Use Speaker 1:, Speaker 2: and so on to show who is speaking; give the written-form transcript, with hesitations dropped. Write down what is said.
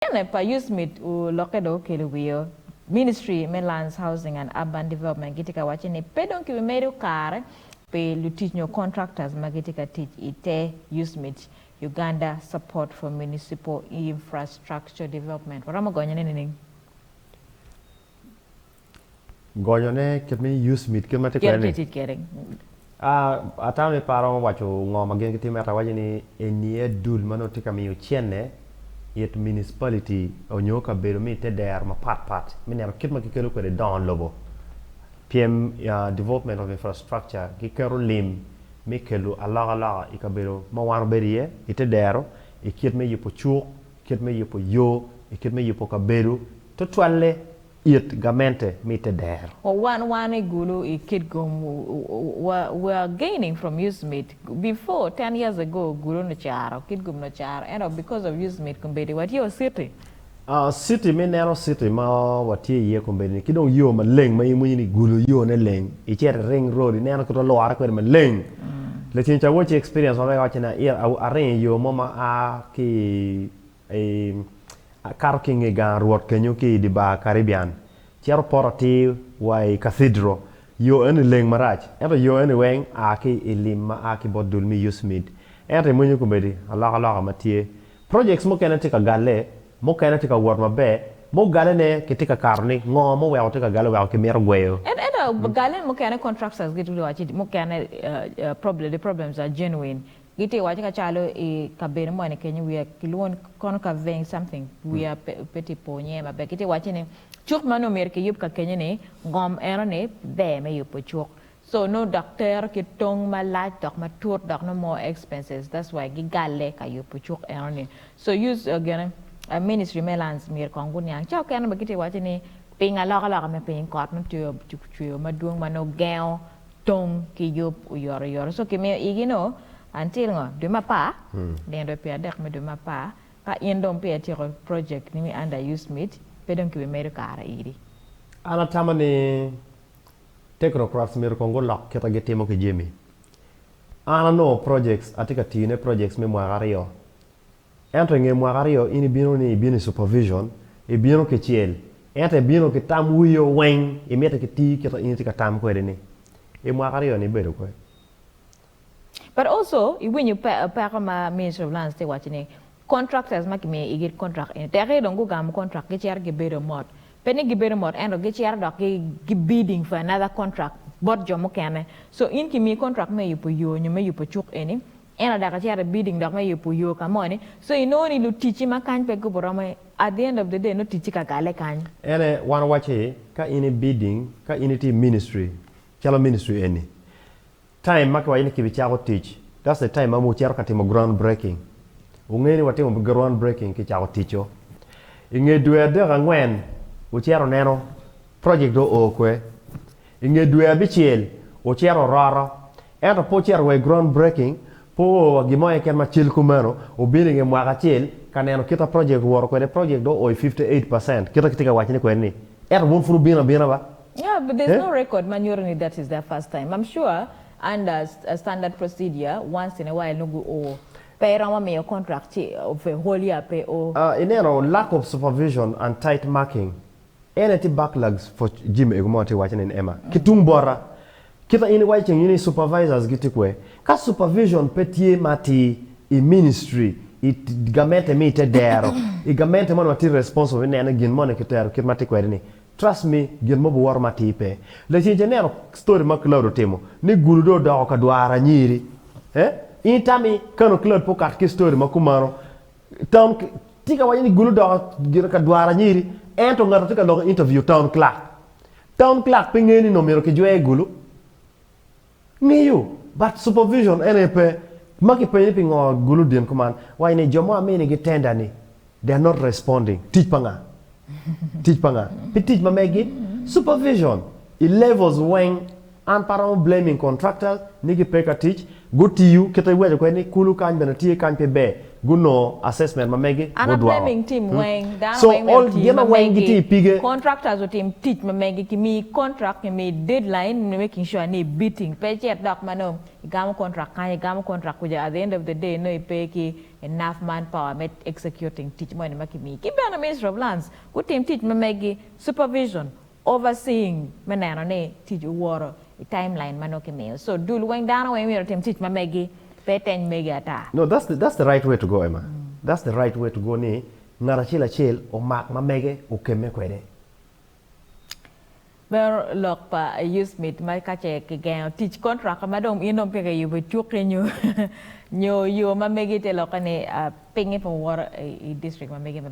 Speaker 1: Cene pa USMID olokke dong okelo wiyo. Ministry me Lands, Housing and Urban Development gitye ka wacce ni pe dong kibimedo kare pi lutic nyo contractors ma gitye ka tic i te USMID, Uganda Support for Municipal Infrastructure Development. Waromo gonyone nining?
Speaker 2: Gonyone kit me USMID kit ma tye
Speaker 1: Kit
Speaker 2: kwede
Speaker 1: ma
Speaker 2: ni.
Speaker 1: tic kwede.
Speaker 2: Atamo ni pe aromo waco ngo ma gin gitimo ento awaco ni eni aye dul ma nongo tye ka miyo cene it municipality onyo kabedo me ite dero mapat pat me neno kit ma gikelo kwede dongo lobo pyem development of infrastructure giketo lim me kelo alokaloka i kabedo ma wan wabedo iye ite dero i kit me yubo cuk, kit me yubo yo, i kit me yubo kabedo tutwalle it gamente me te dero.
Speaker 1: Wan wan i Gulu i Kitgum we are gaining from USMID before ten years ago Gulu nocaro Kitgum nocaro ento because of USMID kombeddi watye wa city.
Speaker 2: City me neno city ma watye iye kombeddi ni ki dong yo maleng ma in iwinyo ni Gulu yo ne leng icito i ring road ineno kit olwore kwede maleng laceng ca awaci experience ma mega awaci ni aringo i yo mo ma a ki i Akato ki i nge gang Rwot kenyo ki i dye bar Caribbean, cito poto atir wa i Cathedral. Yo eni leng marac, ento yo eni weng a ki i lim ma a ki bot dul me USMID. Ento imwinyo komedi alokaloka ma tye. Projects mukene tye ka galle, mukene tye ka wot maber, mugale ne kitye ka kato ni ngo muweko tye ka gale oweko kimito gweyo.
Speaker 1: Ento gale mukene contractors gitye ka waci mukene probably the problems are genuine. Gitye ka waco ka calo i kabedo moni kenyo wiya kilwongo ni kono ka veng something wiya pe tye po nyinge maber gitye ka waco ni cuk ma nongo myero kiyub ka kenyo ni ngom eno ni ber me yubo cuk so nongo dok tero ki tong malac dok matut dok nongo more expenses that's why gigalle ka yubo cuk eno ni so use gine ministry me lands myero kong guniang ca okene bene gitye ka waco ni ping alokaloka me piny kot nongo tye ocweyo madwong ma nongo gengo tong ki yub oyotoyot. So kimiyo igi no until ngo dwe me apar nino dwe pyeradek me dwe me apar ka in dong peya ityeko project ni me under USMID pe dong kibimedo kare iri.
Speaker 2: An atamo ni technocrats myero kong gulok kit ma gitimo ki jami. An anongo projects atye ka tiyone projects me mwaka aryo Ento i nge mwaka aryo in ibino ni ibino i supervision, ibino kicel, ento ibino ki tam wiyo weng imito ki tii kit ma in itye ka tam kwede ni. I mwaka aryo ni ibedo kwe.
Speaker 1: But also iwinyo peko ma Ministry of Lands tye waco ni contractors ma kimiyo igi contract eni teki dong gugamo contract gicito gibedo mot pe ni gibedo mot ento gicito dok gi bidding for another contract bot jo mukene so in kimiyi contract me yubo yo nyo me yubo cuk eni Ento dok icito i bidding dok me yubo yo ka moni, so inongo ni luticci ma kany pe gubiromo at the end of the day nongo ticci ka gale kany.
Speaker 2: Ene wan wacci ka in i bidding, ka in itye i ministry, calo ministry eni, time ma kiwaco ni kibicako tic, that's the time ma wucito ka timo ground breaking. Wungeyo ni watimo ground breaking kicako ticco. I nge dwe adek angwen, wucito wuneno project dong oo kwe. I nge dwe abicel, wucito wuroro. Ento pe wucito wa i ground breaking, pe wuo wa gin mo keken ma cal kumeno, wubino i nge mwaka acel ka neno kit ma project owoto kwede, project dong oo i 58% kit ma kitye ka wacone kwede ni, ento wun pud wubino abina ba?
Speaker 1: Yeah, but there's no record ma nyuto ni that is their first time. I'm sure under standard procedure, once in a while nongo guo. Pe iromo miyo contract ci of a whole year pe o.
Speaker 2: Ineno lack of supervision and tight marking En aye tye backlogs for jami ego ma watye ka wacone ni Emma. Ki tung bota, kita in iwaco ceng ni supervisors gitye kwe. Ka supervision pe tye ma atir i ministry, i gamente me ite dero, i gamente moni ma tye responsible me neno ni gin moni kitero kit ma tye kwede ni, trust me, gin mo biwoto ma atir pe. Lacen ca ineno story ma Cloud otimo, ni Gulu dong odoko ka dwaro anyiri. Eh? In itami kano Cloud pe okato ki story ma kumano, Town tye ka waco ni Gulu odoko gire ka dwaro anyiri ento ngat tye ka loko interview town clerk. Town clerk pe ngeyo ni nongo myero kijwer Gulu. Ngeyo but supervision en aye pe. Ma kipenyo ni pingo Gulu odin kuman waco ni jo ma waminigi tender ni they are not responding. Tic pa nga? Tic pa nga? Pi tic ma megi? Supervision i levels weng An pe aromo blaming contractors ni gipe ka tic, gutiyo kit ma iwaco kwede ni kulu kany bene tye kany pe ber. Guno assessment ma megi
Speaker 1: Ana
Speaker 2: gudwoko.
Speaker 1: Blaming team weng dano
Speaker 2: So
Speaker 1: weng
Speaker 2: all
Speaker 1: myero oti
Speaker 2: gin
Speaker 1: ma
Speaker 2: weng
Speaker 1: megi.
Speaker 2: gitye i pige.
Speaker 1: Contractors otim tic ma megi, kimi contract, kimi deadline, making sure ni beating pe cet dok manong igamo contract kany, igamo contract kuja, at the end of the day no ipe ki enough manpower me executing tic moni ma kimi. Ki bene Ministry of Lands gutim tic ma megi, supervision, overseeing me neno ni tic oworo i timeline ma nongo kimiyo. So dul weng, dano weng myero otim tic ma megi, pe teny megi ata.
Speaker 2: No, that's the right way to go, Emma. That's the right way to go ni ngat acel acel omak ma mege okemme kwede.
Speaker 1: Meno lok pa USMID ma ka ce kigengo tic contract ma dong in dong pe kiyubo cukki nyo nyo yo ma megi te lokke ni pinyi pe woro i district ma megi maber.